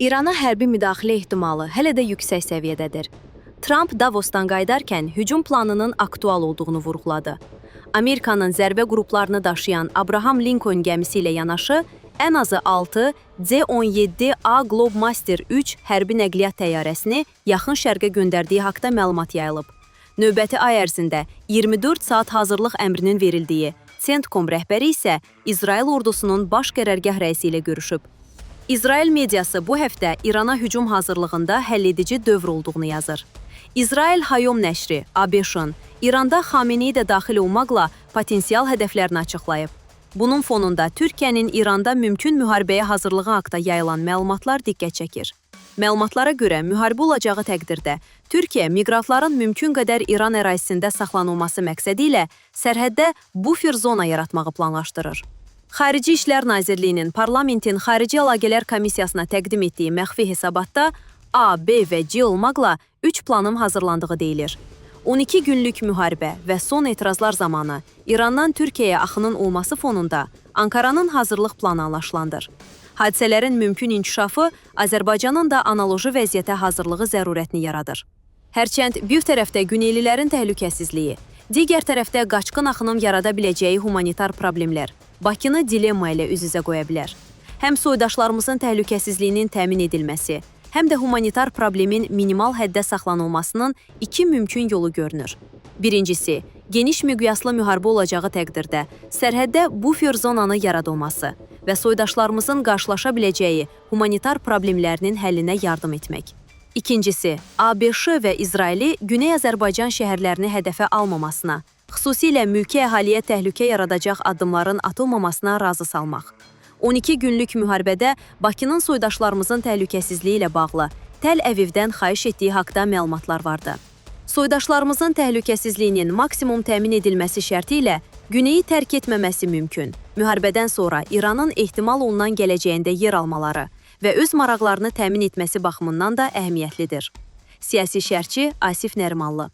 İrana hərbi müdaxilə ehtimalı hələ də yüksək səviyyədədir. Tramp Davosdan qayıdarkən hücum planının aktual olduğunu vurğuladı. Amerikanın zərbə qruplarını daşıyan Abraham Lincoln gəmisi ilə yanaşı ən azı 6 C-17A Globemaster 3 hərbi nəqliyyat təyyarəsini Yaxın Şərqə göndərdiyi haqda məlumat yayılıb. Növbəti ay ərzində 24 saat hazırlıq əmrinin verildiyi CENTCOM rəhbəri isə İsrail ordusunun baş qərargah rəisi ilə görüşüb. İsrail mediası bu həftə İrana hücum hazırlığında həlledici dövr olduğunu yazır. İsrail Hayom nəşri ABŞ-ın İranda Xameneyi də daxil olmaqla potensial hədəflərini açıqlayıb. Bunun fonunda Türkiyənin İranda mümkün müharibəyə hazırlığı haqda yayılan məlumatlar diqqət çəkir. Məlumatlara görə müharibə olacağı təqdirdə Türkiyə miqrantların mümkün qədər İran ərazisində saxlanılması məqsədi ilə sərhəddə bufer zona yaratmağı planlaşdırır. Xarici İşlər Nazirliyinin parlamentin Xarici Əlaqələr Komissiyasına təqdim etdiyi məxfi hesabatda A, B və C olmaqla 3 planın hazırlandığı deyilir. 12 günlük müharibə və son etirazlar zamanı İrandan Türkiyəyə axının olması fonunda Ankaranın hazırlıq planı anlaşılandır. Hadisələrin mümkün inkişafı Azərbaycanın da analoji vəziyyətə hazırlığı zərurətini yaradır. Hərçənd bir tərəfdə güneylilərin təhlükəsizliyi, digər tərəfdə qaçqın axının yarada biləcəyi humanitar problemlər Bakını dilemma ilə üz-üzə qoya bilər. Həm soydaşlarımızın təhlükəsizliyinin təmin edilməsi, həm də humanitar problemin minimal həddə saxlanılmasının iki mümkün yolu görünür. Birincisi, geniş miqyaslı müharibə olacağı təqdirdə sərhəddə bufer zonanı yaradılması və soydaşlarımızın qarşılaşa biləcəyi humanitar problemlərinin həllinə yardım etmək. İkincisi, ABŞ və İsraili Güney Azərbaycan şəhərlərini hədəfə almamasına, xüsusilə mülki əhaliyə təhlükə yaradacaq addımların atılmamasına razı salmaq. 12 günlük müharibədə Bakının soydaşlarımızın təhlükəsizliyi ilə bağlı Təl-Əvivdən xahiş etdiyi haqda məlumatlar vardı. Soydaşlarımızın təhlükəsizliyinin maksimum təmin edilməsi şərti ilə Güneyi tərk etməməsi mümkün. Müharibədən sonra İranın ehtimal olunan gələcəyində yer almaları və öz maraqlarını təmin etməsi baxımından da əhəmiyyətlidir. Siyasi şərhçi Asif Nərimanlı.